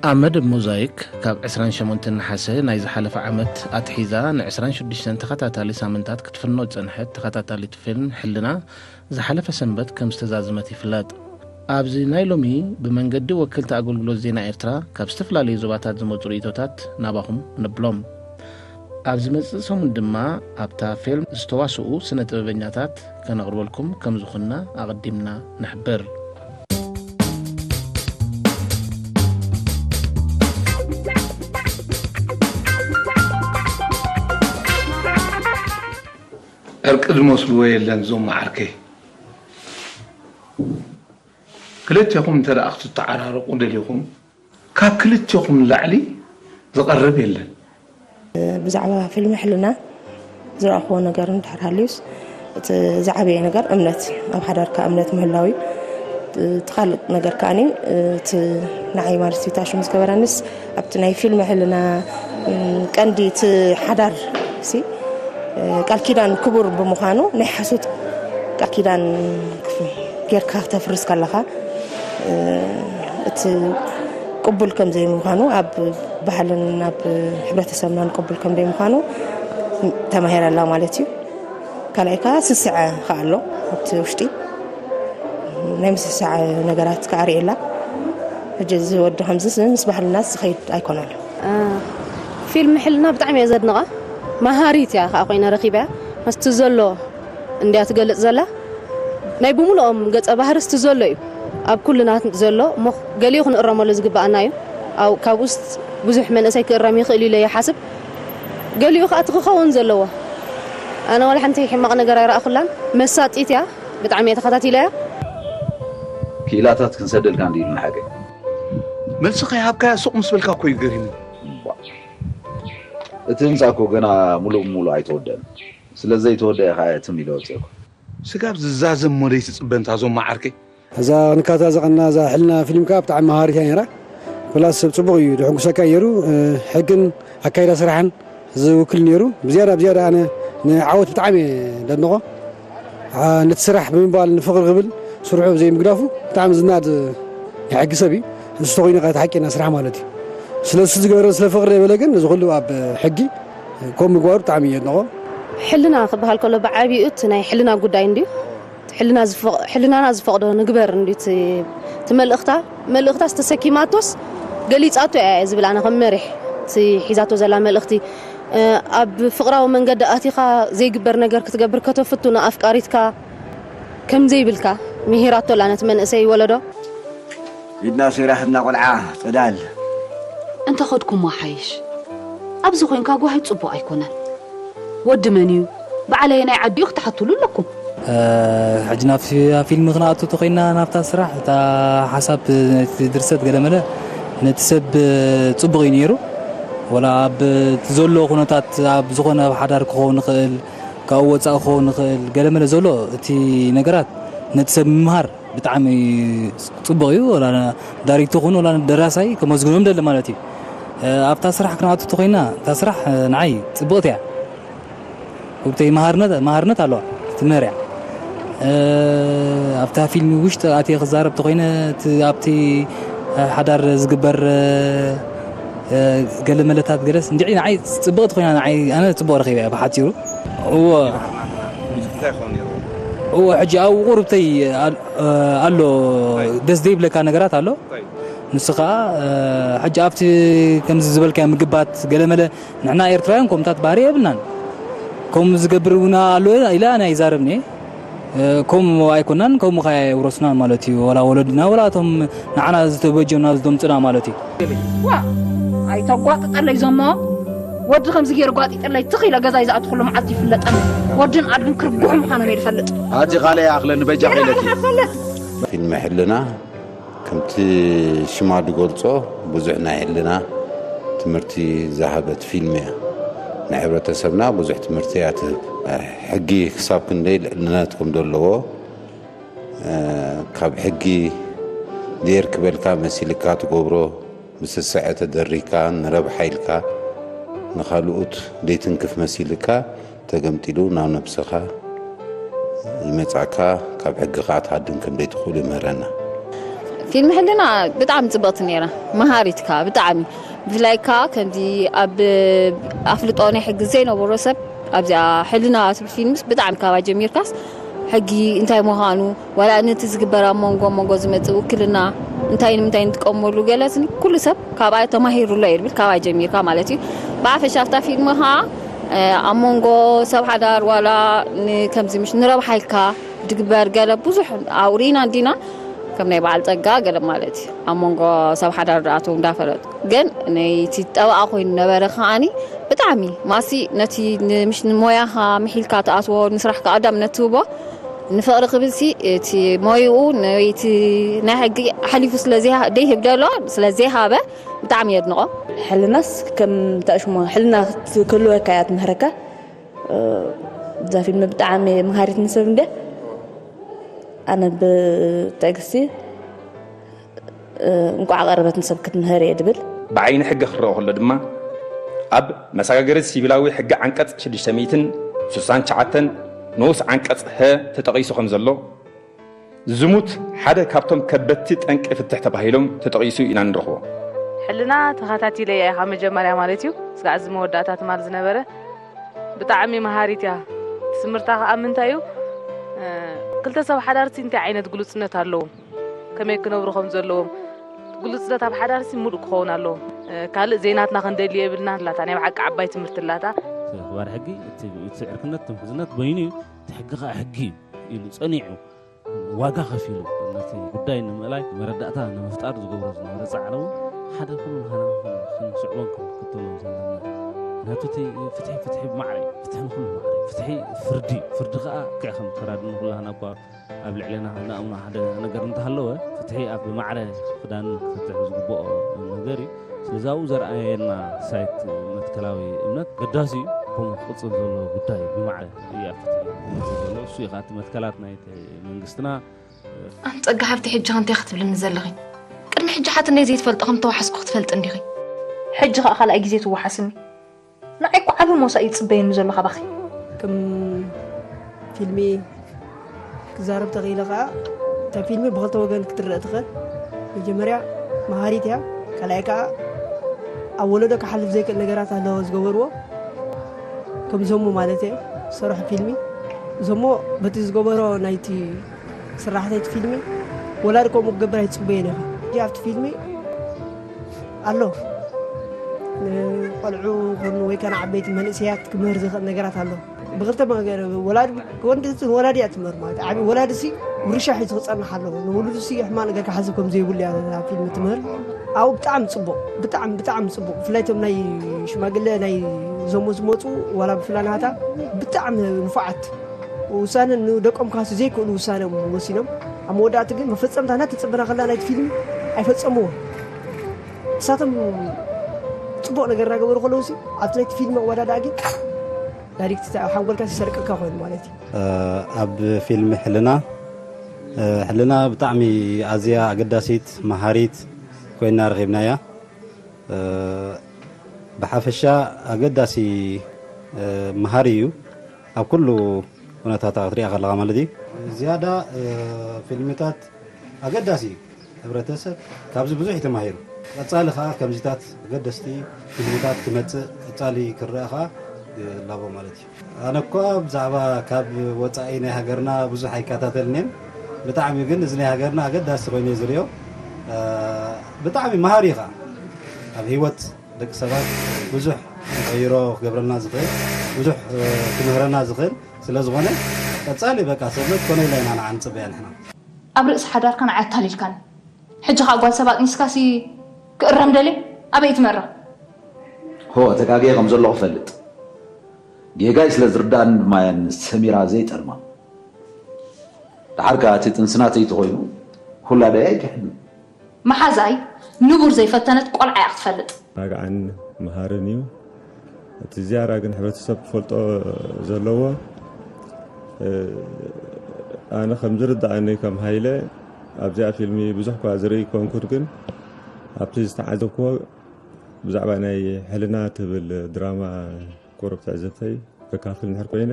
ኣብ መደብ ሞዛይክ ካብ ዕስራን ሸሞንተን ነሓሰ ናይ ዝሓለፈ ዓመት ኣትሒዛ ን ዕስራን ሽዱሽተን ተኸታታሊ ሳምንታት ክትፍኖ ዝጸንሐት ተኸታታሊት ፊልም ሕልና ዝሓለፈ ሰንበት ከም ዝተዛዘመት ይፍለጥ። ኣብዚ ናይ ሎሚ ብመንገዲ ወከልቲ ኣገልግሎት ዜና ኤርትራ ካብ ዝተፈላለዩ ዞባታት ዝመጹ ርእይቶታት ናባኹም ነብሎም። ኣብ ዝመጽእ ሰሙን ድማ ኣብታ ፊልም ዝተዋስኡ ስነ ጥበበኛታት ከነቕርበልኩም ከም ዝኾንና ኣቐዲምና ንሕብር። ዕርቂ ዝመስልዎ የለን እዞም መዓርከይ። ክልቴኹም እንተ ደኣ ክትተዓራረቑ ደሊኹም፣ ካብ ክልቴኹም ንላዕሊ ዝቐርብ የለን። ብዛዕባ ፊልም ሕልና ዝረኣኽዎ ነገር እንድሕር ሃልዩስ፣ እቲ ዝዓበየ ነገር እምነት፣ ኣብ ሓዳርካ እምነት ምህላው እዩ። እቲ ካልእ ነገር ከኣኒ፣ እቲ ንዓይ ማለት እዩ፣ እቲ ኣሽሙ ዝገበረኒስ፣ ኣብቲ ናይ ፊልም ሕልና፣ እም፣ ቀንዲ እቲ ሓዳር ሲ፣ እ፣ ቃል ኪዳን ክቡር ብምዃኑ፣ ናይ ሓሶት ቃል ኪዳን ክፍ-፣ ጌርካ ክተፍርስ ከለኻ፣ እ፣ እቲ ቅቡል ከም ዘይምዃኑ፣ ኣብ ባህልን ኣብ ሕብረተሰብናን ቅቡል ከም ዘይምዃኑ ተማሂረ ኣላ ማለት እዩ። ካልኣይ ከኣ ስስዐ ከኣ ኣሎ ኣብቲ ውሽጢ። ናይ ምስስዐ ነገራት ከኣ ርእየ ኣላ። ሕጂ እዚ ወዲ ከምዚ ምስ ባህልና ዝኸይድ ኣይኮነን። እ፣ ፊልም ሕልና ብጣዕሚ እየ ዘድንቓ። መሃሪት እያ ከኣ ኮይነ ረኺበያ። ምስቲ ዘሎ እንድያ ትገልጽ ዘላ። ናይ ብምልኦም ገጸ ባህሪ እስቲ ዘሎ እዩ። ኣብ ኩልና ዘሎ እሞ ገሊኡ ክንእረመሉ ዝግብኣና እዩ። ኣብ፣ ካብኡ ውስጥ ብዙሕ መንእሰይ ክእረም ይኽእል ኢለ ይሓስብ። ገሊኡ ከኣ እቲ ክኸውን ዘለዎ። ኣነ ዋላ ሓንቲ ሕማቕ ነገር ኣይረኣኹላን። መሳጢት እያ። ብጣዕሚ እየ ተኸታቲለያ። ክኢላታት ክንሰደልካ እንዲ ኢሉና ሓቀይ። መልሲ ከይሃብካያ ሱቕ ምስ በልካ እኮ እዩ ገሪሙ። እባ። እቲ ህንጻ እኮ ገና ሙሉእ ብሙሉእ ኣይተወደአን። ስለ ዘይተወደአ ከኣ ትም ኢለ ወጺኤ እኮ። ስጋብ ዝዛዘም እሞ ዘይትጽበ እንታ እዞም መዓርከይ። እዛ ክንካታ ዘቐና እዛ ሕልና ፊልም ከኣ ብጣዕሚ መሃሪት እያ ነይራ። ፕላስ ሰብ ጽቡቕ እዩ፣ ድሕጉሰካ እዩ ነይሩ። እ፣ ሕግን ኣካይዳ ስራሕን ዝውክል ነይሩ። ብዝያዳ፣ ብዝያዳ ኣነ ንዓወት ብጣዕሚ እየ ደድንቖ። ዓ-፣ ነቲ ስራሕ ብምባል ንፍቕሪ ክብል ስርሑ ዘይምግዳፉ ብጣዕሚ ዝናድ ናይ ሕጊ ሰብ እዩ። ንሱ ተኾይኑ ከኣ እቲ ሓቂ ናይ ስራሕ ማለት እዩ። ስለ እሱ ዝገበረ ስለ ፍቕሪ ዘይበለ ግን እዚ ኩሉ ኣብ ሕጊ ከምኡ ምግባሩ ብጣዕሚ እየ ዘድንቖ። ሕልና ክበሃል ከሎ ብዓቢኡ እቲ ናይ ሕልና ጉዳይ እንድዩ። ሕልና ዝፈቕ-፣ ሕልናና ዝፈቕዶ ንግበር እንድዩ እቲ፣ እቲ መልእኽታ። መልእኽታስ ተሰኪማቶስ ገሊጻቶ እያ እየ ዝብል ኣነ ከም መሪሕ እቲ ሒዛቶ ዘላ መልእኽቲ። እ፣ ኣብ ፍቕራዊ መንገዲ ኣቲኻ ዘይግበር ነገር ክትገብር ከተፍቱ ንኣፍቃሪትካ ከም ዘይብልካ ምሂራቶ ኣላ ነቲ መንእሰይ ወለዶ። ኢድና ሰይራትና ቆልዓ ጽዳል። እንተ ኸድኩሞ ሓይሽ። ኣብዚ ኮይንካ ጓሂ ጽቡቕ ኣይኮነን። ወዲ መን እዩ? በዓል ኣየናይ ዓዲ እዩ ክትሓትሉ ኣለኩም። እ፣ ሕጂ ናብ ፊ-፣ ፊልም ክንኣቱ ተኾይና ናብታ ስራሕ፣ እታ ሓሳብ እቲ ድርሰት ገለመለ ነቲ ሰብ ጽቡቕ እዩ ነይሩ። ወላ ኣብ እቲ ዘሎ ኩነታት ኣብ ዝኾነ ኣብ ሓዳር ክኸውን ይኽእል፣ ካብ ወጻኢ ክኸውን ይኽእል፣ ገለመለ ዘሎ እቲ ነገራት ነቲ ሰብ ምምሃር ብጣዕሚ ጽቡቕ እዩ። ወላ ዳይሬክተር ክኹን ወላ ደራሳይ ከመስግኖም ደሊ ማለት እዩ። እ፣ ኣብታ ስራሕ ክንኣቱ ተኾይና፣ እታ ስራሕ፣ እ፣ ንዓይ ጽብቕቲ እያ። ውብተይ መሃርነት፣ መሃርነት ኣለዋ። ትምህር እያ። እ፣ ኣብታ ፊልም ውሽጢ ኣትየ ክዛረብ ተኾይነ፣ እቲ ኣብቲ፣ እ፣ ሓዳር ዝግበር፣ እ፣ እ፣ ገለ መለታት ገለስ እንድዒ ንዓይ ጽብቕቲ ኮይና፣ ንዓይ ኣነ ጽቡቕ ረኺበ እያ ብሓጺሩ። እወ። እንታይ ይኸውን ነይሩ? እወ፣ ሕጂ ኣብኡ ቁሩብተይ ኣል-፣ እ፣ ኣሎ፣ እንታይ? ደስ ዘይብለካ ነገራት ኣሎ። እንታይ? ንሱ ኸኣ፣ እ፣ ሕጂ ኣብቲ ከምዚ ዝበልካዮ ምግባት ገለመለ ንሕና ኤርትራውያን ከምታት ባህሪ የብልናን። ከምኡ ዝገብር እውን ኣሎ ኢለ ኣነ ኣይዛረብን እየ። እ፣ ከምኡ ኣይኮናን፣ ከምኡ ኸኣ የውረሱናን ማለት እዩ። ወላ ወለድና፣ ወላ እቶም ንዓና ዝተበጀና፣ ዝደምጹና ማለት እዩ። ዋ፣ ኣይተጓጥጠለይ ዞሞ። ወዲ ከምዚ ገይሩ ጓጢጠለይ ትኽ ኢለ ገዛይ ዝኣትኹሉ መዓልቲ ይፍለጠኒ። ወድን ኣድግን ክርጉሑ ምዃኖም እየ ዝፈልጥ። ኣቲ ካልእ ይኣኽለኒ በጃ ኢለኪ። ፊልም ሕልና ከምቲ ሽማ ዝገልጾ ብዙሕ ናይ ሕልና ትምህርቲ ዝሃበት ፊልም እያ። ንሕብረተሰብና ብዙሕ ትምህርቲ እያ ትህብ። ሕጊ ክሳብ ክንደይ ልዕልነት ከም ዘለዎ፣ እ፣ ካብ ሕጊ ዴር ክበልካ መሲልካ ትገብሮ፣ ብስስዐ ተደሪካ፣ ንረብሓ ኢልካ፣ ንኻልኡት ዘይትንክፍ መሲልካ፣ ተገምጢሉ ናብ ነብስኻ ይመጻካ፣ ካብ ሕጊ ከኣ ትሃድም ከም ዘይትኽእሉ ይምህረና። ፊልም ሕልና ብጣዕሚ ጽብቕቲ ነይራ፣ መሃሪት ከኣ ብጣዕሚ። ብፍላይ ከኣ ከምዚ ኣብ ኣፍልጦ ናይ ሕጊ ዘይነበሮ ሰብ ኣብዚኣ ሕልና ትብል ፊልምስ ብጣዕሚ ካባይ ጀሚርካስ ሕጊ እንታይ ምዃኑ፣ ዋላ ነቲ ዝግበር ኣብ መንጎ መንጎ ዝመጽእ ውክልና እንታይ ንምንታይ ንጥቀመሉ ገለስኒ ኩሉ ሰብ ካብኣ ተማሂሩሎ እየ ዝብል፣ ካባይ ጀሚርካ ማለት እዩ። ብሓፈሻ ኣብታ ፊልም ከኣ ኣብ መንጎ ሰብ ሓዳር ዋላ ከምዚ ምሽ ንረብሓ ኢልካ ድግበር ገለ ብዙሕ ኣውሪና እንዲና ከም ናይ በዓል ጸጋ ገለ ማለት እዩ። ኣብ መንጎ ሰብ ሓዳር ድኣተው እንዳፈለጡ ግን ነይቲ ጠበቓ ኮይኑ ነበረ ከዓኒ ብጣዕሚ ማሲ ነቲ ምሽ ንሞያኻ ምሒልካ ትኣትዎ ንስራሕካ ቀዳምነት ትህቦ ንፍቕሪ ክብልሲ እቲ ሞይኡ ነቲ ናይ ሕጊ ሓሊፉ ስለዘይሃ- ደይህብ ደሎ ስለዘይሃበ ብጣዕሚ የድንቖ። ሕልናስ ከም ታሽሞ ሕልና ክትክልወካ እያ ትምህረካ። እዛ ፊልም ብጣዕሚ መሃሪት ንሰብ እንደ ኣነ ብትዕግስቲ እንቋዕ ቀረበት ንሰብ ክትምህር እየ ድብል። ብዓይኒ ሕጊ ክረኦ ከሎ ድማ ኣብ መሰጋገሪ ሲቪላዊ ሕጊ ዓንቀጽ ሽዱሽተ ሚእትን ስሳን ትሽዓተን ንኡስ ዓንቀጽ ሀ ተጠቒሱ ከም ዘሎ ዝሙት ሓደ ካብቶም ከበድቲ ጠንቂ ፍትሕ ተባሂሎም ተጠቒሱ ኢና ንረኽቦ። ሕልና ተኸታቲለ እያ ካብ መጀመርያ ማለት እዩ ስጋዕ እዚ መወዳእታ ትማል ዝነበረ ብጣዕሚ መሃሪት እያ። ትስምርታ ከዓ ምንታይ እዩ ክልተ ሰብ ሓዳርቲ እንታይ ዓይነት ግሉፅነት ኣለዎም ከመይ ክነብሩ ከም ዘለዎም ግሉፅነት ኣብ ሓዳርሲ ሙሉእ ክኸውን ኣለዎ። ካልእ ዘይናትና ክንደሊ የብልና ላታ ናይ ብሓቂ ዓባይ ትምህርቲ ላታ። ክባር ሕጊ እቲ ዕርክነት ትምሕዝነት በይኑ እዩ እቲ ሕጊ ከዓ ሕጊ እዩ ኢሉ ፀኒዑ ዋጋ ከፊሉ ነቲ ጉዳይ ንምእላይ መረዳእታ ንምፍጣር ዝገብሮ ዝነበረ ፃዕሪ እውን ሓደ ኩሉ ንሕና ክንስዕቦን ክንክተሎን ዘለና ምክንያቱ እቲ ፍትሒ ፍትሒ ብማዕረ እዩ ፍትሒ ንኩሉ ማዕረ እዩ ፍትሒ ፍርዲ እዩ ፍርዲ ከዓ ክዕ ከም ተራድኒ ኩላህና እኳ ኣብ ልዕለና ነኣምኖ ሓደ ነገር እንተሃለወ ፍትሒ ኣብ ብማዕረ ክዳን ክፍትሕ ዝግብኦ ነገር እዩ ስለዚ ኣብኡ ዘርኣየና ሳይት መትከላዊ እምነት ገዳሲ እዩ ከምኡ ክቕፅል ዘለዎ ጉዳይ እዩ ብማዕረ እያ ፍትሒ ዘሎ እሱ እዩ ከዓ እቲ መትከላት ናይ መንግስትና ኣንጸጋ ሃብቲ ሕጂ ከንታይ ክትብልኒ ዘለኺ ቅድሚ ሕጂ ሓትነይ ዘይትፈልጢ ከም ተዋሓስኩ ክትፈልጢ እንዲኺ ሕጂ ከዓ ካልኣይ ግዜ ትወሓስኒ ንዓይ እኮ ዓቢ ሞሳ እዩ ዝጽበየኒ ዘሎ ካባኺ ከም ፊልሚ ክዛረብ ተኽኢለ ከዓ እታ ፊልሚ ብክልተ ወገን ክትረአ ትኽእል መጀመርያ መሃሪት እያ ካልኣይ ከዓ ኣብ ወለዶ ክሓልፍ ዘይክእል ነገራት ኣለዎ ዝገበርዎ ከም ዘሙ ማለት እየ ዝሰርሑ ፊልሚ ዘሞ በቲ ዝገበሮ ናይቲ ስራሕ ናይቲ ፊልሚ ወላዲ ከምኡ ክገብር ኣይትፅበዮን ኢኻ ሕጂ ኣብቲ ፊልሚ ኣሎ ንቆልዑ ኮኑ ወይ ከነ ዓበይቲ መንእሰያት ክምህር ዝኽእል ነገራት ኣሎ ብክልተ ወላዲ ወንድትን ወላዲ እያ ትምህር ማለት ዓብ ወላዲ ሲ ውርሻ ሒዙ ክፀንሕ ኣለዎ ንውሉዱ ሲ ሕማቅ ነገር ክሓስብ ከም ዘይብሉ እያ ፊልም ትምህር ኣብኡ ብጣዕሚ ፅቡቅ ብጣዕሚ ብጣዕሚ ፅቡቅ ብፍላይ ቶም ናይ ሽማግለ ናይ ዘሞ ዝመፁ ዋላ ብፍላናታ ብጣዕሚ ንፉዓት ውሳነ ንደቆም ክሃሱ ዘይክእሉ ውሳነ እዮም ወሲኖም ኣብ መወዳእቲ ግን መፈፀምታ እናተፀበና ከላ ናይቲ ፊልም ኣይፈፀምዎ ንሳቶም ፅቡቅ ነገር እናገበሩ ከለውሲ ኣብቲ ናይቲ ፊልም ኣወዳድኣ ግን ዳይሬክት ሓንጎልካ ሲሰርቀካ ኮይኑ ማለት እዩ ኣብ ፊልም ሕልና ሕልና ብጣዕሚ ኣዝያ ኣገዳሲት መሃሪት ኮይና ረኺብናያ ብሓፈሻ ኣገዳሲ መሃሪ እዩ ኣብ ኩሉ ኩነታታ ክትሪኣ ከለኻ ማለት እዩ ዝያዳ ፊልምታት ኣገዳሲ እዩ ሕብረተሰብ ካብዚ ብዙሕ እዩ ተማሂሩ ቀፃሊ ከዓ ከምዚታት ኣገደስቲ ፊልምታት ክመፅእ ቀፃሊ ክረአ ከዓ ይላቦ ማለት እዩ ኣነ እኳ ብዛዕባ ካብ ወፃኢ ናይ ሃገርና ብዙሕ ኣይከታተልንን ብጣዕሚ ግን እዚ ናይ ሃገርና ኣገዳሲ ኮይኑ ዝሪኦ ብጣዕሚ መሃሪ እዩ ከዓ ኣብ ህይወት ደቂ ሰባት ብዙሕ ቀይሮ ክገብረልና ዝኽእል ብዙሕ ክምህረና ዝኽእል ስለ ዝኾነ ቀፃሊ በቃ ሰብነት ኮነ ኢለ ኢና ንዓ ንፅበያ ንሕና ኣብ ርእሲ ሓዳርካ ንዓይ ኣታሊልካኒ ሕጂ ከዓ ጓል ሰብ ኣጥኒስካሲ ክእረም ደልየ ኣበይ ትመርቕ ሆ ተጋግየ ከም ዘለኹ እፈልጥ ጌጋይ ስለ ዝርድኣኒ ድማ እየን ሰሚራ ዘይጠልማ ደሓር ከዓ እቲ ጥንሲ ናተይ ተኾይኑ ውላደይ ኣይክሕድን መሓዛይ ንቡር ዘይፈተነት ቆልዓ እያ ክትፈልጥ። ኣግዓን መሃርን እዩ። እቲ ዝያዳ ግን ሕብረተሰብ ክፈልጦ ዘለዎ ኣነ ከም ዝርድኣኒ ከም ሃይለ ኣብዚኣ ፊልሚ ብዙሕ እኳ ዝርኢ ኣይኮንኩን ግን ኣብቲ ዝተዓዘብክዎ ብዛዕባ ናይ ሕልና ትብል ድራማ ቁሩብ ትዕዝብተይ ከካፍል እንድሕር ኮይነ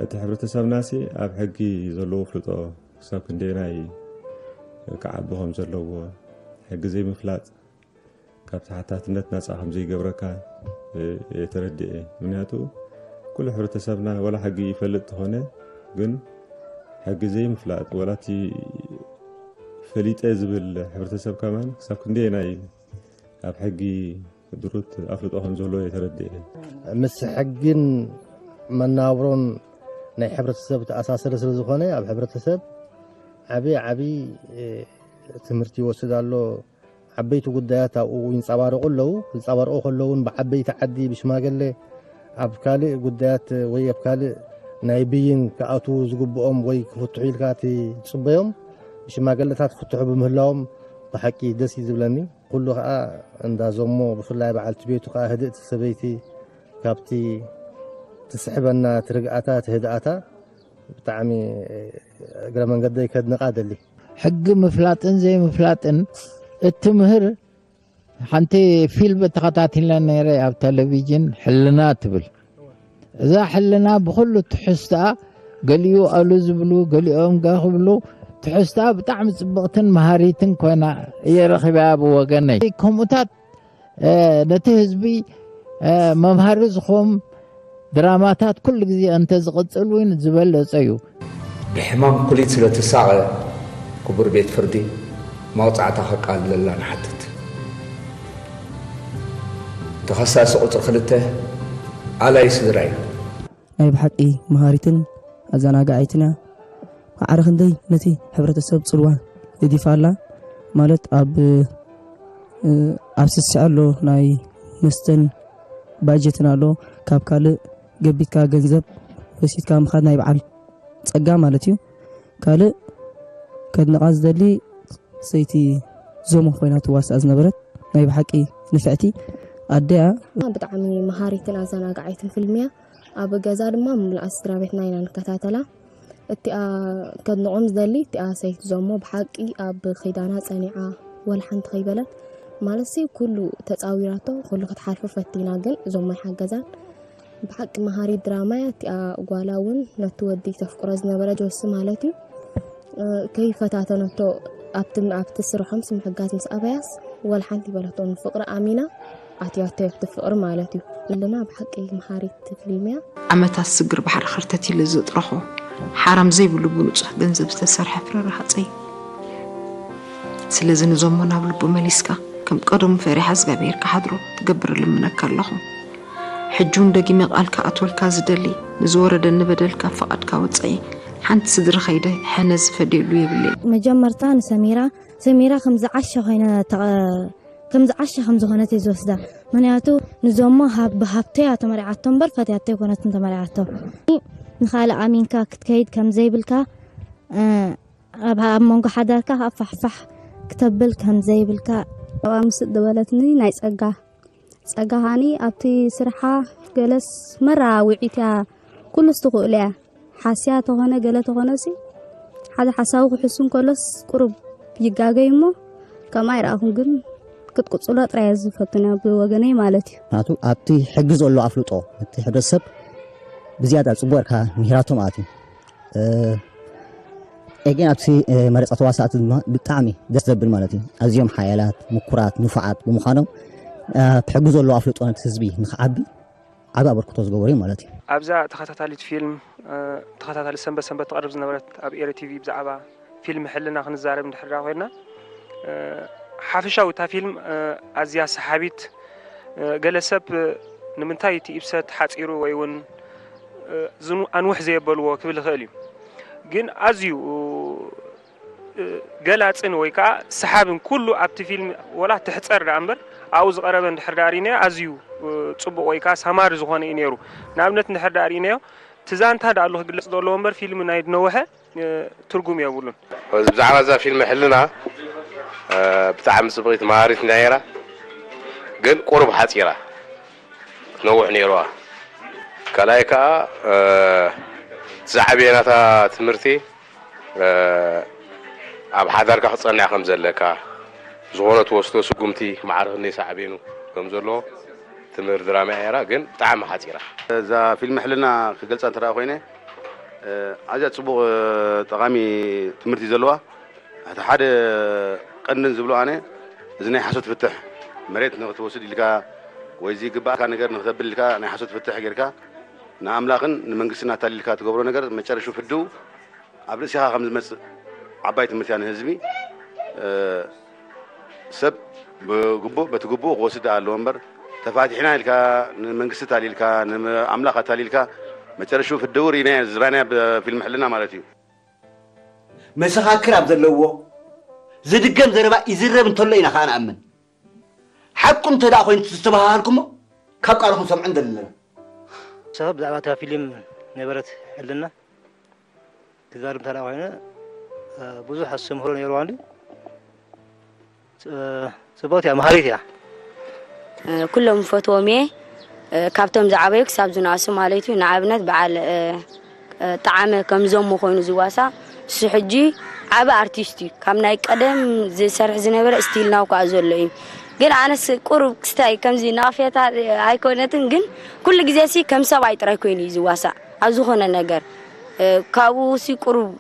እቲ ሕብረተሰብናሲ ኣብ ሕጊ ዘለዎ ኣፍልጦ ክሳብ ክንደየናይ ክዓቢ ከም ዘለዎ፣ ሕጊ ዘይምፍላጥ ካብ ተሓታትነት ናፃ ከም ዘይገብረካ እየ ተረዲኤ። ምክንያቱ ኩሉ ሕብረተሰብና ዋላ ሕጊ ይፈልጥ ተኾነ፣ ግን ሕጊ ዘይምፍላጥ ዋላ እቲ ፈሊጠ ዝብል ሕብረተሰብ ከማን ክሳብ ክንደየናይ ኣብ ሕጊ ድሩት ኣፍልጦ ከም ዘሎ እየ ተረዲኤ። ምስ ሕግን መናብሮን ናይ ሕብረተሰብ ተኣሳሰረ ስለ ዝኾነ ኣብ ሕብረተሰብ ዓቢ ዓቢ ትምህርቲ ይወስድ ኣሎ። ዓበይቲ ጉዳያት ኣብኡ ይንጸባረቑ ኣለዉ። ዝንጸባረቑ ከለዉ እውን ብዓበይቲ ዓዲ ብሽማገለ ኣብ ካልእ ጉዳያት ወይ ኣብ ካልእ ናይ ብይን ክኣትዉ ዝግብኦም ወይ ክፍትሑ ኢልካ ትጽበዮም ብሽማገለታት ክፍትሑ ብምህላዎም ብሓቂ ደስ እዩ ዝብለኒ። ኩሉ ከዓ እንዳ ዞሞ ብፍላይ በዓልቲ ቤቱ ከዓ ህድእቲ ሰበይቲ ካብቲ ትስሕበና ትርግኣታ ትህድኣታ ብጣዕሚ እግረ መንገደይ ከድንቃ ደሊ። ሕጊ ምፍላጥን ዘይምፍላጥን እትምህር ሓንቲ ፊልም ተኸታቲለ ነይረ ኣብ ቴሌቪዥን ሕልና ትብል። እዛ ሕልና ብኹሉ ትሕዝትኣ ገሊኡ ኣሉ ዝብሉ ገሊኦም ገ ክብሉ ትሕዝትኣ ብጣዕሚ ጽብቕትን መሃሪትን ኮይና እየ ረኺበያ ብወገነይ። ከምኡታት ነቲ ህዝቢ መምሃሪ ዝኾም ድራማታት ኩሉ ግዜ እንተ ዝቕጽል እውን ዝበለጸ እዩ። ብሕማም ኩሊት ስለ ትሳቐ ክቡር ቤት ፍርዲ መቕጻዕታ ከቃልለላ ንሓትት። ተኸሳሲ ቁጽሪ ክልተ ኣላይ ስድራ እዩ። ናይ ብሓቂ መሃሪትን ኣዘናጋዓይትን እያ። ማዕረ ክንደይ ነቲ ሕብረተሰብ ጽልዋ ገዲፋ ኣላ ማለት ኣብ ኣብ ስስዐ ኣሎ ናይ መስተን ባጀትን ኣሎ ካብ ካልእ ገቢትካ ገንዘብ ወሲድካ ምኻድ ናይ በዓል ጸጋ ማለት እዩ። ካልእ ከድንቓ ዝደሊ ሰይቲ ዞሞ ኮይና ትዋሳእ ዝነበረት ናይ ብሓቂ ንፍዕቲ ኣደያ። ብጣዕሚ መሃሪትን ኣዘናጋዓይትን ፊልም እያ። ኣብ ገዛ ድማ ምልኣት ስድራ ቤትና ኢና ንከታተላ። እቲኣ ከድንቖም ዝደሊ እቲኣ ሰይቲ ዞሞ ብሓቂ ኣብ ኺዳና ጸኒዓ ወላ ሓንቲ ከይበለት ማለት ሲ ኩሉ ተጻዊራቶ ኩሉ ክትሓልፎ ፈቲና ግን ዞሞ ኣይሓገዛን። ብሓቂ መሃሪት ድራማ እያ እቲኣ ጓላ እውን ነቲ ወዲ ተፍቅሮ ዝነበረ ጆሲ ማለት እዩ ከይፈታተነቶ ኣብቲ ኣብቲ ስርሖም ስምሕጋዝ ምስ ኣበያስ ወላ ሓንቲ ይበለቶ ንፍቅሪ ኣሚና ኣትያቶ ኣብቲ ፍቅሪ ማለት እዩ ኣለና ብሓቂ መሃሪት ፊልም እያ። ዓመታት ስግር ባሕሪ ኸርተት ኢለ ዘጥረኾ ሓራም ዘይብሉ ብንጹህ ገንዘብ ዝተሰርሐ ፍረ ረሃጸ እዩ። ስለዚ ንዞሞ ናብ ልቡ መሊስካ ከም ቀደሙ ፈሪሓ እግዚኣብሄር ክሓድሮ ትገብር እልምነካ ኣለኹ። ሕጂ እውን ደጊመ ቃል ክኣትወልካ ዝደሊ ንዝወረደኒ በደል ካብ ፍቓድካ ወጻኢ ሓንቲ ስድሪ ከይደ ሕነ ዝፈድየሉ የብለይን። መጀመርታ ንሰሚራ ሰሚራ ከም ዝዓሸ ኮይነ ከም ዝዓሸ ከም ዝኾነት እየ ዝወስዳ። ምክንያቱ ንዞሞ ብሃብተያ ተመሪዓቶ እምበር ፈትያቶ ኣይኮነትን ተመሪዓቶ። ንኻልእ ኣሚንካ ክትከይድ ከም ዘይብልካ ኣብ ኣብ መንጎ ሓዳርካ ከዓ ፋሕፋሕ ክተብል ከም ዘይብልካ። ኣብኣ ምስጥ ዝበለትኒ ናይ ጸጋ ጸጋ ሃኒ ኣብቲ ስርሓ ገለስ መራ ውዒት እያ ኩሉስ ትኽእሎ እያ ሓስያ ተኾነ ገለ ተኾነሲ ሓደ ሓሳቡ ክሕሱ እንከሎስ ቁሩብ ይጋገይ እሞ ከምኣ ኣይረኣኹን ግን ክትቅጽሎ ጥራይ እየ ዝፈቱን እያ ብወገነይ ማለት እዩ። ምክንያቱ ኣብቲ ሕጊ ዘሎ ኣፍልጦ እቲ ሕብረተሰብ ብዝያዳ ጽቡቕ ርካ ምሂራቶ ማለት እዩ። ኤጌን ኣብቲ መረፃ ተዋሳእቲ ድማ ብጣዕሚ ደስ ዘብል ማለት እዩ። ኣዝዮም ሓያላት፣ ምኩራት፣ ንፉዓት ብምዃኖም ኣብቲ ሕጊ ዘለዎ ኣፍልጦ ነቲ ህዝቢ ንክዓቢ ዓቢ ኣበርክቶ ዝገበሩ እዮም ማለት እዩ። ኣብዛ ተኸታታሊት ፊልም ተኸታታሊ ሰንበት ሰንበት ትቐርብ ዝነበረት ኣብ ኤሪ ቲቪ ብዛዕባ ፊልም ሕልና ክንዛረብ እንድሕር ኮይና ሓፈሻዊ እታ ፊልም ኣዝያ ሰሓቢት ገለ ሰብ ንምንታይ እቲ ኢብሰት ሓፂሩ ወይ እውን ኣንውሕ ዘየበልዎ ክብል ይኽእል እዩ ግን ኣዝዩ ገላፅን ወይ ከዓ ሰሓብን ኩሉ ኣብቲ ፊልም ወላ ትሕፀር ደኣ እምበር ኣብኡ ዝቐረበ እንድሕር ደኣ ርኢናዮ ኣዝዩ ፅቡቕ ወይ ከዓ ሳማሪ ዝኾነ እዩ ነይሩ ንኣብነት እንድሕር ደኣ ርኢናዮ እቲ ዛንታ ደኣ ኣሎ ክግለፅ ዘለዎ እምበር ፊልም ናይ ድነውሐ ትርጉም የብሉን። ብዛዕባ እዛ ፊልም ሕልና ብጣዕሚ ፅብቂት መሃሪት ነይራ፣ ግን ቁሩብ ሓፂራ ክትነውሕ ነይርዋ። ካልኣይ ከዓ እቲ ዝዓበየ ናታ ትምህርቲ ኣብ ሓዳርካ ክፀንዕ ከም ዘለካ ዝኾነ ትወስዶ ስጉምቲ ማዕረ ክንደይ ሳዕቤኑ ከም ዘለዎ ትምህር ድራማ እያ ነይራ፣ ግን ብጣዕሚ ሓፂራ። እዛ ፊልም ሕልና ክገልፃ እንተ ኮይነ ኣዝያ ፅቡቕ ጠቓሚ ትምህርቲ ዘለዋ እቲ ሓደ ቀንድን ዝብሎ ኣነ፣ እዚ ናይ ሓሶት ፍትሕ፣ መሬት ንክትወስድ ኢልካ ወይ እዚ ግባእካ ነገር ንክተብል ኢልካ ናይ ሓሶት ፍትሕ ጌርካ ንኣምላኽን ንመንግስትን ኣታሊልካ ትገብሮ ነገር መጨረሹ ፍድው ኣብ ርእሲኻ ከም ዝመጽእ ዓባይ ትምህርትያ ንህዝቢ። እ፣ ሰብ ብግቡእ፣ በቲ ግቡእ ክወስድ ኣለዎ እምበር፣ ተፋቲሕና ኢልካ ንመንግስቲ ኣታሊልካ ንኣምላኽ ኣታሊልካ መጨረሹ ፍድው ርኢናዮ ዝራናዮ ብፊልም ሕልና ማለት እዩ። መሰኻክር ኣብ ዘለዎ ዝድገም ዘረባ ይዝረብ እንተሎ ኢና ከዓ ንኣምን። ሓቁ እንተ ደኣ ኮይኑ ዝተባሃሃልኩሞ ካብ ቃልኹም ሰምዑ እንደለና። ሰብ ብዛዕባ እታ ፊልም ነበረት ሕልና ክዛረብ እንተ ደኣ ኮይነ ብዙሕ ኣስተምህሮ ነይርዋ እንዲ ጽብቕቲ እያ፣ መሃሪት እያ። ኩሎም ይፈትዎም እየ ካብቶም ዝዓበዩ ክሳብ ዝነኣሱ ማለት እዩ። ንኣብነት በዓል ጠዓመ ከም ዘሙ ኮይኑ ዝዋሳእ እሱ ሕጂ ዓቢ ኣርቲስት እዩ። ካብ ናይ ቀደም ዝሰርሕ ዝነበረ still now ከኣ ዘሎ እዩ። ግን ኣነስ ቁሩብ ክስታይ ከምዚ ነቐፌታ ኣይኮነትን፣ ግን ኩሉ ግዜ ሲ ከም ሰብኣይ ጥራይ ኮይኑ እዩ ዝዋሳእ ኣብ ዝኾነ ነገር። ካብኡ ሲ ቁሩብ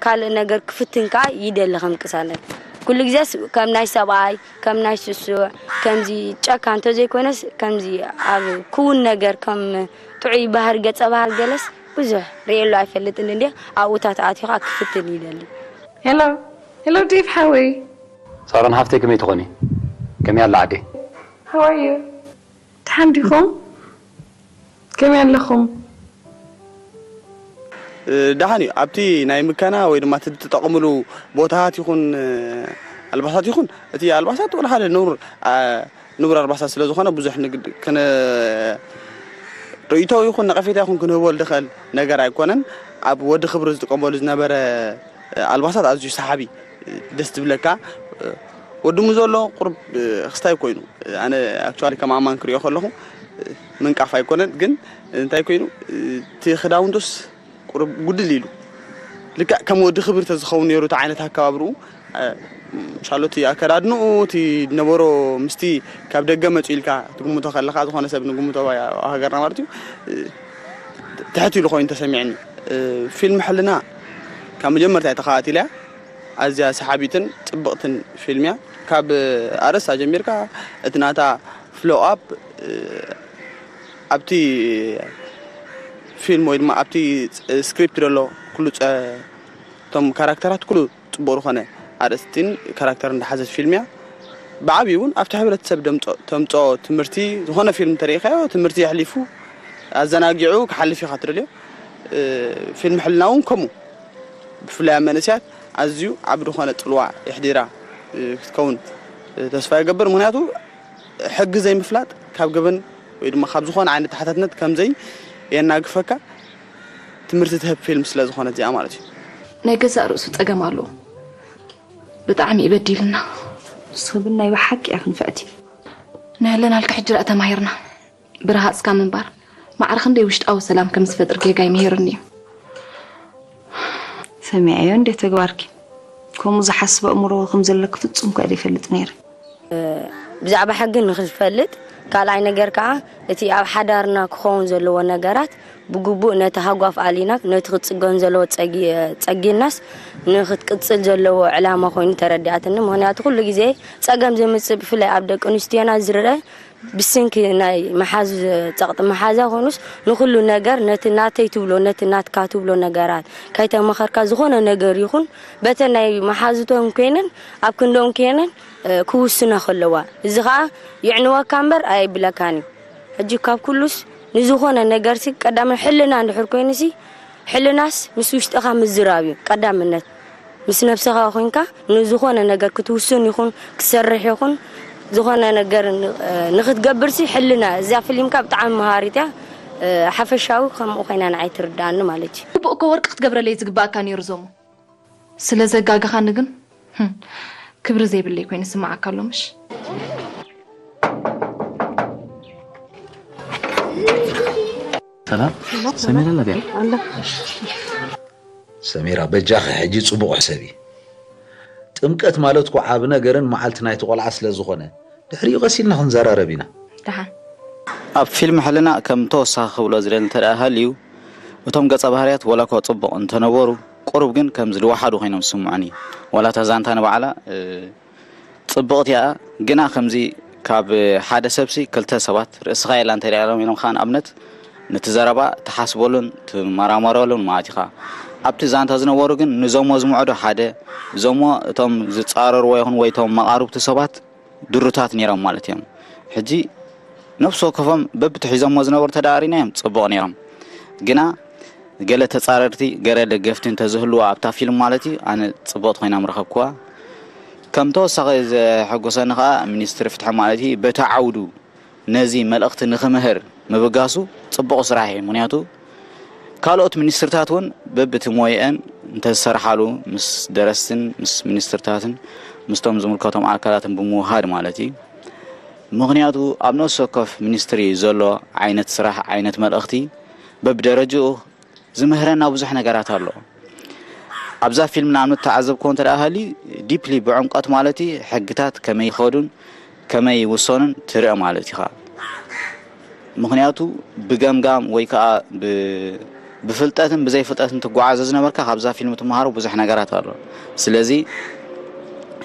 ካልእ ነገር ክፍትን ከኣ ይደሊ ከም ቅሳነት። ኩሉ ግዜስ ከም ናይ ሰብኣይ ከም ናይ ስሱዕ ከምዚ ጨካን ተዘይኮነስ ከምዚ ኣብ ክውን ነገር ከም ጥዑይ ባህሪ ገጸ ባህሪ ገለስ ብዙሕ ርእየሉ ኣይፈልጥን እንድየ ኣብኡታት ኣትዩ ከኣ ክፍትን ይደሊ። ሄሎ ሄሎ ዴቭ ሓወይ። ሳሮን ሓፍተይ ከመይ ትኾኒ? ከመይ ኣላ ዓደይ? How are you? ደሓን ዲኹም? ከመይ ኣለኹም? ደሓን እዩ። ኣብቲ ናይ ምከና ወይ ድማ እቲ ትጠቐምሉ ቦታታት ይኹን ኣልባሳት ይኹን እቲ ኣልባሳት ወላ ሓደ ነውር ንቡር ኣልባሳት ስለ ዝኾነ ብዙሕ ንግድ ክን ርእይቶ ይኹን ነቐፌታ ይኹን ክንህበሉ ዝኽእል ነገር ኣይኮነን። ኣብ ወዲ ክብሪ ዝጥቀመሉ ዝነበረ ኣልባሳት ኣዝዩ ሰሓቢ ደስ ዝብለካ ወዲ ሙዞሎ ቁሩብ ክስታይ ኮይኑ ኣነ actually ከም ኣማን ክሪኦ ከለኹ ምንቃፍ ኣይኮነን ግን እንታይ ኮይኑ እቲ ክዳውንቱስ ቁሩብ ጉድል ኢሉ ልክዕ ከም ወዲ ክብሪ ተዝኸውን ነይሩ እቲ ዓይነት ኣከባብርኡ ሻሎቲ ኣከዳድንኡ እቲ ነበሮ ምስቲ ካብ ደገ መፁ ኢልካ ትግምቶ ከለካ ዝኾነ ሰብ ንግምቶ ሃገርና ማለት እዩ ትሕት ኢሉ ኮይኑ ተሰሚዕኒ ፊልም ሕልና ካብ መጀመርታ ተኸታቲለያ ኣዝያ ሰሓቢትን ፅብቕትን ፊልም እያ ካብ ኣርእስታ ጀሚርካ እቲ ናታ flow up ኣብቲ ፊልም ወይ ድማ ኣብቲ script ዘሎ ኩሉ እቶም ካራክተራት ኩሉ ፅቡቕ ዝኾነ ኣርእስቲን ካራክተርን ዝሓዘት ፊልም እያ። ብዓብዩ እውን ኣብቲ ሕብረተሰብ ተምፅኦ ትምህርቲ ዝኾነ ፊልም እንተሪኢኻዮ ትምህርቲ የሕሊፉ ኣዘናጊዑ ክሓልፍ ኢኻ ትደልዮ። ፊልም ሕልና እውን ከምኡ ብፍላይ ኣብ መንእሰያት ኣዝዩ ዓቢ ዝኾነ ፅልዋ የሕዲራ ክትከውን ተስፋ ይገብር። ምክንያቱ ሕጊ ዘይምፍላጥ ካብ ገበን ወይ ድማ ካብ ዝኾነ ዓይነት ተሓታትነት ከምዘይ የናግፈካ ትምህርቲ ትህብ ፊልም ስለ ዝኾነት እዚኣ ማለት እዩ። ናይ ገዛእ ርእሱ ጸገም ኣለዎ። ብጣዕሚ እዩ በዲልና። ንስኺ ግን ናይ ብሓቂ ኢኺ ንፍዕቲ። ንህለናልኪ ሕጂ ደኣ ተማሂርና። ብረሃጽካ ምንባር ማዕረ ክንደይ ውሽጣዊ ሰላም ከም ዝፈጥር ጌጋ እዩ ምሂሩኒ እዩ። ሰሚዐዮ እንዴ ተግባርኪ ከምኡ ዝሓስብ ኣእምሮ ከም ዘለኪ ፍጹም ከ ኣይፈልጥ ነይረ። ብዛዕባ ሕጊ ንኽፈልጥ፣ ካልኣይ ነገር ከኣ እቲ ኣብ ሓዳርና ክኸውን ዘለዎ ነገራት ብግቡእ ነቲ ሃጓፍ ኣሊና ነቲ ክጽገን ዘለዎ ጸጊ- ጸጊናስ ንኽትቅጽል ዘለዎ ዕላማ ኮይኑ ተረዲኣትኒ። ምኽንያቱ ኩሉ ግዜ ጸገም ዘምጽእ ብፍላይ ኣብ ደቂ ኣንስትዮና ዝረኣ ብስንኪ ናይ መሓዙ ጸቕጢ መሓዛ ኮኑስ ንኹሉ ነገር ነቲ ናተይ ትብሎ ነቲ ናትካ ትብሎ ነገራት ከይተመኸርካ ዝኾነ ነገር ይኹን በተን ናይ መሓዙተን ኮይነን ኣብ ክንደን ኮይነን ክውስና ከለዋ፣ እዚ ኸኣ የዕንወካ እምበር ኣየብለካን እዩ። ሕጂ ካብ ኩሉስ ንዝኾነ ነገርሲ ቀዳማይ ሕልና እንድሕር ኮይኑሲ፣ ሕልናስ ምስ ውሽጥኻ ምዝራብ እዩ ቀዳምነት። ምስ ነብስኻ ኮይንካ ንዝኾነ ነገር ክትውስን ይኹን ክትሰርሕ ይኹን ዝኾነ ነገር ንኽትገብርሲ ሕልና እዛ ፍሊምካ ብጣዕሚ መሃሪት እያ። ሓፈሻዊ ከምኡ ኮይና ንዓይ ትርድኣኒ ማለት እዩ። ግቡእ እኮ ወርቂ ክትገብረለይ ዝግበኣካ ነይሩ ዞሞ። ስለ ዘጋገኻኒ ግን ህም፣ ክብሪ ዘይብለይ ኮይኑ ይስምዓካ ኣሎ ምሽ? ሰላም ሰሚራ ኣላ ድያ? ሰሚራ በጃኺ ሕጂ ጽቡቕ ሕሰቢ። ጥምቀት ማለት እኮ ዓቢ ነገርን መዓልቲ ናይቲ ቆልዓ ስለ ዝኾነ ድሕሪኡ ቀስ ኢልና ክንዘራረብ ኢና። ደሓን። ኣብ ፊልም ሕልና ከም ተወሳኺ ክብሎ ዝደሊ እንተ ደኣ ሃልዩ፣ እቶም ገጸ ባህርያት ወላ እኳ ጽቡቕ እንተነበሩ፣ ቁሩብ ግን ከም ዝወሓዱ ኮይኖም ዝስምዑኒ። ዋላ እታ ዛንታ ንባዕላ ጽብቕቲ እያ፣ ግና ከምዚ ካብ ሓደ ሰብሲ ክልተ ሰባት ርእስኻ የላ እንተ ኢሎም ኢሎምኻ ንኣብነት ነቲ ዘረባ ትሓስበሉን ትመራመረሉን ማለት ኢኻ። ኣብቲ ዛንታ ዝነበሩ ግን ንዞሞ ዝምዕዶ ሓደ፣ ዞሞ እቶም ዝጻረርዎ ይኹን ወይ እቶም መቓርብቲ ሰባት ድሩታት ነይሮም ማለት እዮም። ሕጂ ነፍሲ ወከፎም በብቲ ሒዞሞ ዝነበሩ ተደኣሪናዮም ጽቡቕ ነይሮም። ግና ገለ ተጻረርቲ ገለ ደገፍቲ እንተዝህልዋ ኣብታ ፊልም ማለት እዩ ኣነ ጽቡቕቲ ኮይና ምረኸብክዋ። ከም ተወሳኺ ዘሐጎሰኒ ከኣ ሚኒስትሪ ፍትሒ ማለት እዩ በቲ ዓውዱ ነዚ መልእኽቲ ንኽምህር ምብጋሱ ጽቡቕ ስራሕ እዩ። ምክንያቱ ካልኦት ሚኒስትርታት እውን በብቲ ሞየአን እንተዝሰርሓሉ ምስ ደረስትን ምስ ሚኒስትርታትን ምስቶም ዝምልከቶም ኣካላትን ብምውሃድ ማለት እዩ። ምክንያቱ ኣብ ነፍሲ ወከፍ ሚኒስትሪ ዘሎ ዓይነት ስራሕ ዓይነት መልእኽቲ በብደረጅኡ ዝምህረና ብዙሕ ነገራት ኣሎ። ኣብዛ ፊልም ንኣብነት ተዓዘብክዎ እንተ ደኣ ሃልዩ ዲፕሊ ብዕምቀት ማለት እዩ ሕግታት ከመይ ይኸዱን ከመይ ይውሰኑን ትርኢ ማለት ኢኻ። ምኽንያቱ ብገምጋም ወይ ከዓ ብ- ብፍልጠትን ብዘይፍልጠትን ትጓዓዞ ዝነበርካ ካብዛ ፊልም ትመሃሮ ብዙሕ ነገራት ኣሎ። ስለዚ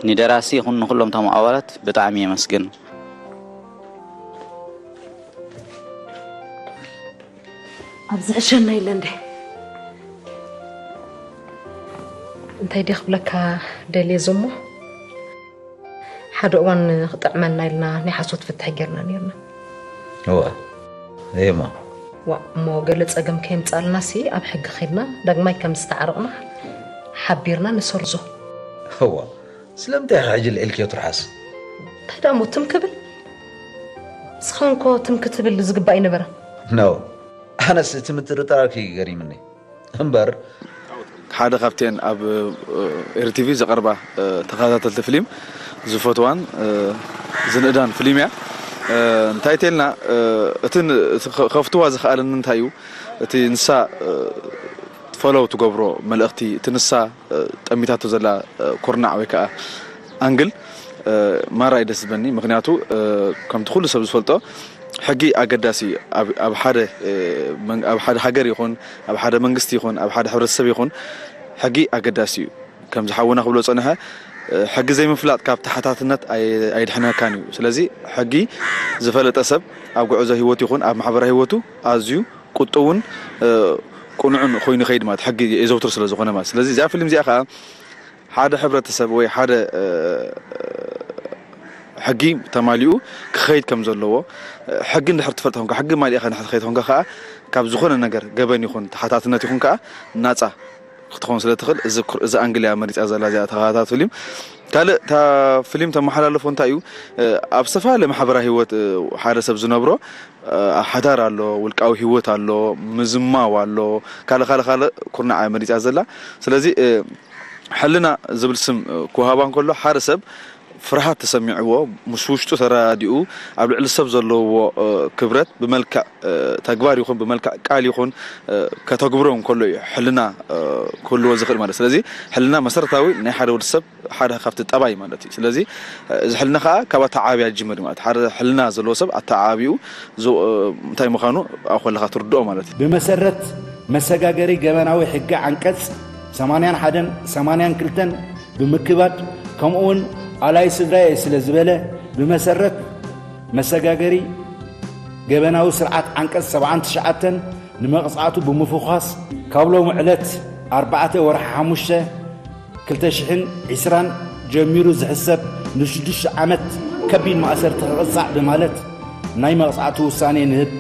ንደራሲ ይኹን ንኩሎም እቶም ኣባላት ብጣዕሚ የመስግን። ኣብዚ ዕሸና ኢለ እንደ እንታይ ድየ ክብለካ ደልየ እዞሞ ሓደ እዋን ክጥዕመና ኢልና ናይ ሓሶት ፍትሒ ጌርና ነርና። እወ እየማ። ዋ እሞ ገለ ጸገም ከየምጻልና ሲ ኣብ ሕጊ ኸድና ዳግማይ ከም ዝተዓረቕና ሓቢርና ንሰርዞ። እዋ ስለምንታይ ኢኻ ሕጂ ልዒልክዮ ትርሓስ? እንታይ ደኣ እሞ ትም ክብል? ንስኻ እንኮ ትም ክትብል ዝግባእ ኣይነበረን። ኖ ኣነስ እቲ ምጥርጣርኪ ገሪምኒ እምበር። ሓደ ካብተን ኣብ ኤሪ ቲቪ ዝቐርባ ተኸታተልቲ ፍሊም ዝፈትዋን ዝንእዳን ፍሊም እያ። እንታይ ተልና እቲ ከፍትዋ ዝኸኣለኒ እንታይ እዩ እቲ ንሳ ፈለው ትገብሮ መልእኽቲ እቲ ንሳ ጠሚታቶ ዘላ ኩርናዕ ወይ ከዓ ኣንግል ማራ እዩ ደስ ዝበኒ። ምክንያቱ ከምቲ ኩሉ ሰብ ዝፈልጦ ሕጊ ኣገዳሲ እዩ። ኣብ ሓደ ሃገር ይኹን ኣብ ሓደ መንግስቲ ይኹን ኣብ ሓደ ሕብረተሰብ ይኹን ሕጊ ኣገዳሲ እዩ። ከምዚ ሓውና ክብሎ ዝፀንሐ ሕጊ ዘይምፍላጥ ካብ ተሓታትነት ኣይድሕነካን እዩ። ስለዚ ሕጊ ዝፈለጠ ሰብ ኣብ ጉዕዞ ህይወቱ ይኹን ኣብ ማሕበራዊ ህይወቱ ኣዝዩ ቁጥውን ቅኑዕን ኮይኑ ይኸይድ ማለት ሕጊ የዘውትር ስለዝኾነ ማለት። ስለዚ እዚኣ ፊልም እዚኣ ከዓ ሓደ ሕብረተሰብ ወይ ሓደ ሕጊ ተማሊኡ ክኸይድ ከም ዘለዎ ሕጊ እንድሕር ትፈልጥ ኾንካ ሕጊ ማሊእኻ እንድሕር ትኸይድ ኾንካ ከዓ ካብ ዝኾነ ነገር ገበን ይኹን ተሓታትነት ይኹን ከዓ ናፃ ክትኾን ስለ ትኽእል እዚ ኣንግል እያ መሪፃ ዘላ እዚኣ ተኸታታት ፍሊም። ካልእ እታ ፍሊም ተመሓላልፎ እንታይ እዩ ኣብ ዝተፈላለየ ማሕበራዊ ህይወት ሓደ ሰብ ዝነብሮ ሓዳር ኣሎ፣ ውልቃዊ ህይወት ኣሎ፣ ምዝማው ኣሎ፣ ካልእ ካልእ ካልእ ኩርናዕ እያ መሪፃ ዘላ። ስለዚ ሕልና ዝብል ስም ክወሃባ እንከሎ ሓደ ሰብ ፍርሃት ተሰሚዕዎ ምስ ውሽጡ ተረዳዲኡ ኣብ ልዕሊ ሰብ ዘለዎ ክብረት ብመልክዕ ተግባር ይኹን ብመልክዕ ቃል ይኹን ከተግብሮ እንከሎ እዩ ሕልና ክህልዎ ዝኽእል ማለት። ስለዚ ሕልና መሰረታዊ ናይ ሓደ ወዲ ሰብ ሓደ ካብቲ ጠባይ ማለት እዩ። ስለዚ እዚ ሕልና ከዓ ካብ ኣተዓባብያ ይጅምር ማለት ሓደ ሕልና ዘለዎ ሰብ ኣተዓባቢኡ እንታይ ምዃኑ ኣብኡ ከለካ ትርድኦ ማለት እዩ። ብመሰረት መሰጋገሪ ገበናዊ ሕጊ ዓንቀፅ ሰማንያን ሓደን ሰማንያን ክልተን ብምክባድ ከምኡውን ኣላይ ስድራየ ስለ ዝበለ ብመሰረት መሰጋገሪ ገበናዊ ስርዓት ዓንቀፅ ሰብዓን ትሽዓተን ንመቕፃዕቱ ብምፍዃስ ካብ ሎሚ ዕለት ኣርባዕተ ወርሒ ሓሙሽተ ክልተ ሽሕን ዕስራን ጀሚሩ ዝሕሰብ ንሽዱሽተ ዓመት ከቢድ ማእሰርቲ ክቕፃዕ ብማለት ናይ መቕፃዕቲ ውሳኔ ንህብ።